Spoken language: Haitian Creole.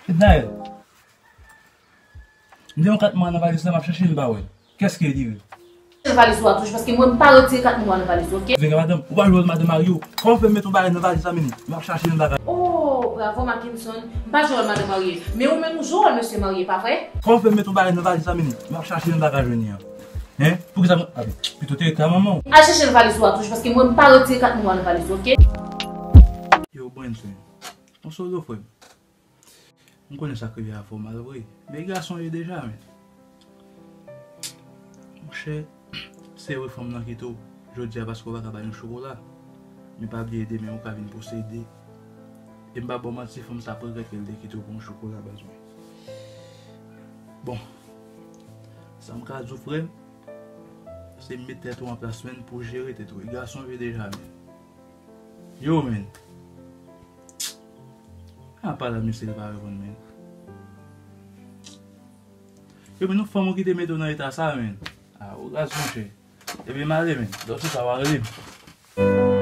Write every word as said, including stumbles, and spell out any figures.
Ednaël, m gen yon kat mwa nan valiz la, m ap chache l, m pa wè l. Kiyès ki retire l? Retire valiz ou a toujou, paske mwen m pa retire kat mwa nan valiz ou, oke? Vini, madanm, ou pa jwe wòl madan marye w. Kòman w fè m met yon bagay nan valiz la, menm? M ap chache l, m pa ka. Oh, bravo, Mackinson. M pa jwe wòl madan marye. Men ou menm ou jwe wòl mesye marye, pa vre? Kòman w fè m met yon bagay nan valiz la, menm? M ap chache l, m pa ka jwenn li an. Hein? Poukisa mwen, a, pito te rete a manman w. Al chèche l valiz ou a toujou, paske mwen m pa retire kat mwa nan valiz ou, oke? Yo, Brandson. On solo, frè m. M konnen sa k rive a fè w mal vre. Men gason ye deja, men. Monchè, se vre fanm nan kite w jodi a paske w pa ka ba l yon chokola. Men pa bliye demen ou ka vin posede. E m pa ba w manti, fanm sa ap regrèt ke l te kite w pou yon chokola, baz mwen. Bon, sa m ka di w, frè m, se met tèt ou an plas, men, pou w jere tèt ou. E gason ye deja, men. Yo, men. A pa la, mesye, li pa reponn, men. Yo, men, nou fanm ou ki te mete w nan eta sa, men. A, ou raz, monchè. Ebyen, m ale, men. Lòt jou sa, w a rele m.